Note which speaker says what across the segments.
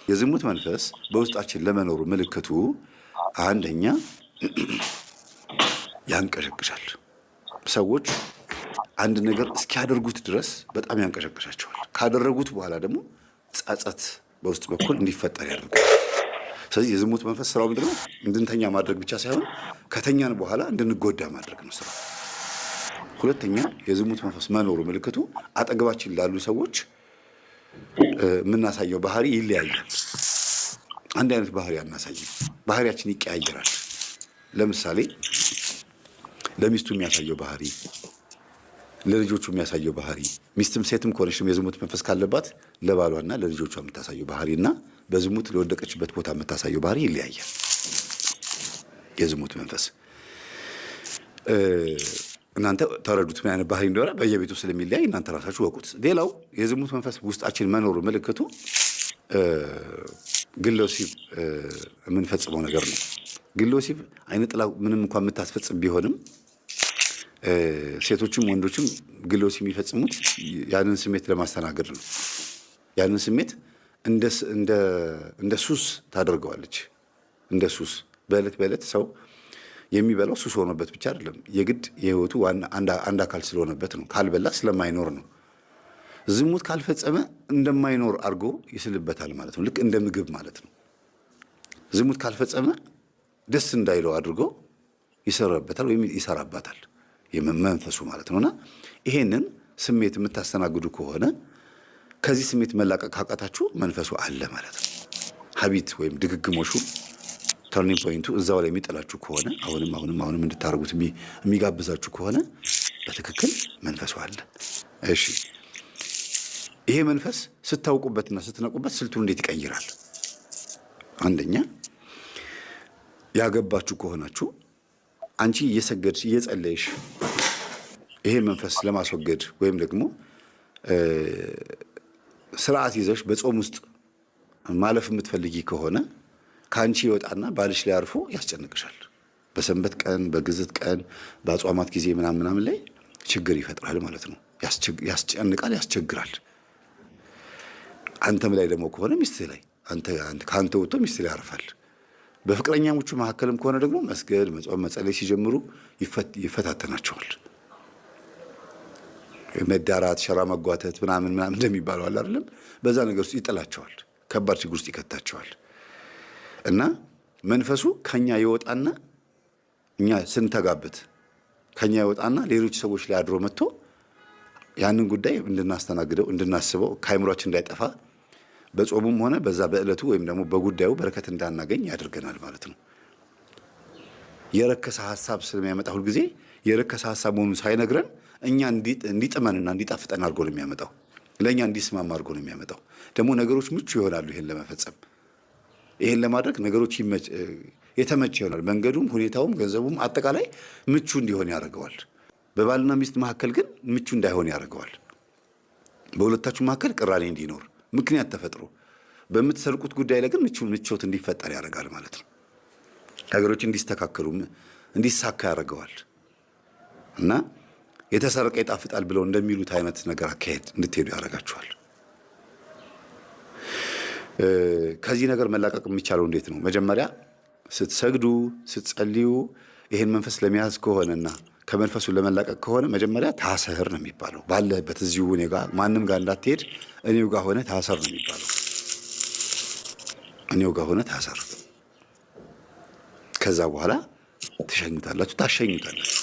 Speaker 1: የዝሙት መንፈስ በውስጣችን ለመኖሩ ምልክቱ አንደኛ ያንቀሸቅሻል። ሰዎች አንድ ነገር እስኪያደርጉት ድረስ በጣም ያንቀሸቅሻቸዋል። ካደረጉት በኋላ ደግሞ ጸጸት በውስጥ በኩል እንዲፈጠር ያደርጋል። ስለዚህ የዝሙት መንፈስ ስራው ምንድነው? እንድንተኛ ማድረግ ብቻ ሳይሆን ከተኛን በኋላ እንድንጎዳ ማድረግ ነው ስራው። ሁለተኛ የዝሙት መንፈስ መኖሩ ምልክቱ አጠገባችን ላሉ ሰዎች የምናሳየው ባህሪ ይለያያል። አንድ አይነት ባህሪ አናሳይም። ባህሪያችን ይቀያየራል። ለምሳሌ ለሚስቱ የሚያሳየው ባህሪ፣ ለልጆቹ የሚያሳየው ባህሪ፣ ሚስትም ሴትም ከሆነች የዝሙት መንፈስ ካለባት ለባሏና ለልጆቿ የምታሳየው ባህሪ እና በዝሙት ለወደቀችበት ቦታ የምታሳየው ባህሪ ይለያያል። የዝሙት መንፈስ እናንተ ተረዱት ምን አይነት ባህሪ እንደሆነ በየቤቱ ስለሚለያይ እናንተ ራሳችሁ ወቁት። ሌላው የዝሙት መንፈስ ውስጣችን መኖሩ ምልክቱ ግለ ወሲብ የምንፈጽመው ነገር ነው። ግለ ወሲብ አይነ ጥላ ምንም እንኳን የምታስፈጽም ቢሆንም ሴቶችም ወንዶችም ግለ ወሲብ የሚፈጽሙት ያንን ስሜት ለማስተናገድ ነው። ያንን ስሜት እንደ ሱስ ታደርገዋለች። እንደ ሱስ በዕለት በዕለት ሰው የሚበላው ሱስ ሆኖበት ብቻ አይደለም፣ የግድ የህይወቱ ዋና አንድ አካል ስለሆነበት ነው። ካልበላ ስለማይኖር ነው። ዝሙት ካልፈጸመ እንደማይኖር አድርጎ ይስልበታል ማለት ነው። ልክ እንደ ምግብ ማለት ነው። ዝሙት ካልፈጸመ ደስ እንዳይለው አድርጎ ይሰራበታል ወይም ይሰራባታል መንፈሱ ማለት ነውና ይሄንን ስሜት የምታስተናግዱ ከሆነ ከዚህ ስሜት መላቀቅ ካቃታችሁ መንፈሱ አለ ማለት ነው። Habit ወይም ድግግሞሹ turning point ኡ እዛው ላይ የሚጥላችሁ ከሆነ፣ አሁንም አሁንም አሁንም እንድታደርጉት የሚጋብዛችሁ ከሆነ በትክክል መንፈሱ አለ። እሺ፣ ይሄ መንፈስ ስታውቁበትና ስትነቁበት ስልቱን እንዴት ይቀይራል? አንደኛ ያገባችሁ ከሆናችሁ አንቺ እየሰገድሽ እየጸለይሽ ይሄ መንፈስ ለማስወገድ ወይም ደግሞ ስርዓት ይዘሽ በጾም ውስጥ ማለፍ የምትፈልጊ ከሆነ ከአንቺ ይወጣና ባልሽ ላይ አርፎ ያስጨንቅሻል። በሰንበት ቀን፣ በግዝት ቀን፣ በአጽዋማት ጊዜ ምናምን ምናምን ላይ ችግር ይፈጥራል ማለት ነው። ያስጨንቃል፣ ያስቸግራል። አንተም ላይ ደግሞ ከሆነ ሚስትህ ላይ፣ ከአንተ ወጥቶ ሚስትህ ላይ ያርፋል። በፍቅረኛሞቹ መካከልም ከሆነ ደግሞ መስገድ፣ መጾም፣ መጸለይ ሲጀምሩ ይፈታተናቸዋል። መዳራት፣ ሸራ መጓተት ምናምን ምናምን እንደሚባለው አለ አይደለም። በዛ ነገር ውስጥ ይጥላቸዋል። ከባድ ችግር ውስጥ ይከታቸዋል። እና መንፈሱ ከኛ ይወጣና እኛ ስንተጋበት ከኛ ይወጣና ሌሎች ሰዎች ላይ አድሮ መጥቶ ያንን ጉዳይ እንድናስተናግደው፣ እንድናስበው፣ ከአይምሯችን እንዳይጠፋ፣ በጾሙም ሆነ በዛ በዕለቱ ወይም ደግሞ በጉዳዩ በረከት እንዳናገኝ ያደርገናል ማለት ነው። የረከሰ ሀሳብ ስለሚያመጣ ሁልጊዜ የረከሰ ሀሳብ መሆኑን ሳይነግረን እኛ እንዲጥመንና እንዲጣፍጠን አድርጎ ነው የሚያመጣው። ለእኛ እንዲስማማ አድርጎ ነው የሚያመጣው። ደግሞ ነገሮች ምቹ ይሆናሉ ይሄን ለመፈጸም፣ ይሄን ለማድረግ ነገሮች የተመቸ ይሆናል። መንገዱም፣ ሁኔታውም፣ ገንዘቡም አጠቃላይ ምቹ እንዲሆን ያደርገዋል። በባልና ሚስት መካከል ግን ምቹ እንዳይሆን ያደርገዋል። በሁለታችሁ መካከል ቅራኔ እንዲኖር ምክንያት ተፈጥሮ በምትሰርቁት ጉዳይ ላይ ግን ምቾት እንዲፈጠር ያደርጋል ማለት ነው። ነገሮች እንዲስተካከሉ፣ እንዲሳካ ያደርገዋል እና የተሰረቀ ይጣፍጣል ብለው እንደሚሉት አይነት ነገር አካሄድ እንድትሄዱ ያደርጋችኋል። ከዚህ ነገር መላቀቅ የሚቻለው እንዴት ነው? መጀመሪያ ስትሰግዱ ስትጸልዩ ይሄን መንፈስ ለመያዝ ከሆነና ከመንፈሱ ለመላቀቅ ከሆነ መጀመሪያ ታሰር ነው የሚባለው። ባለህበት እዚሁ እኔ ጋር፣ ማንም ጋር እንዳትሄድ፣ እኔው ጋር ሆነ ታሰር ነው የሚባለው። እኔው ጋር ሆነ ታሰር። ከዛ በኋላ ትሸኙታላችሁ፣ ታሸኙታላችሁ።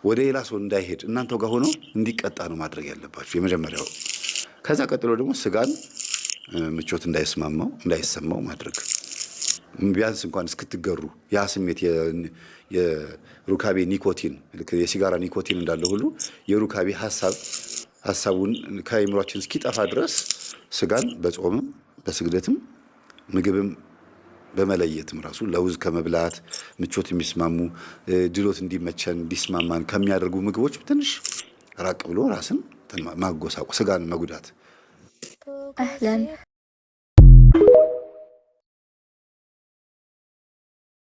Speaker 1: ወደ ሌላ ሰው እንዳይሄድ እናንተው ጋር ሆኖ እንዲቀጣ ነው ማድረግ ያለባችሁ የመጀመሪያው። ከዛ ቀጥሎ ደግሞ ስጋን ምቾት እንዳይስማማው እንዳይሰማው ማድረግ፣ ቢያንስ እንኳን እስክትገሩ ያ ስሜት የሩካቤ ኒኮቲን፣ የሲጋራ ኒኮቲን እንዳለ ሁሉ የሩካቤ ሀሳብ ሀሳቡን ከአእምሯችን እስኪጠፋ ድረስ ስጋን በጾምም በስግደትም ምግብም በመለየትም ራሱ ለውዝ ከመብላት፣ ምቾት የሚስማሙ፣ ድሎት እንዲመቸን እንዲስማማን ከሚያደርጉ ምግቦች ትንሽ ራቅ ብሎ ራስን ማጎሳቆ ስጋን መጉዳት።
Speaker 2: أهلا.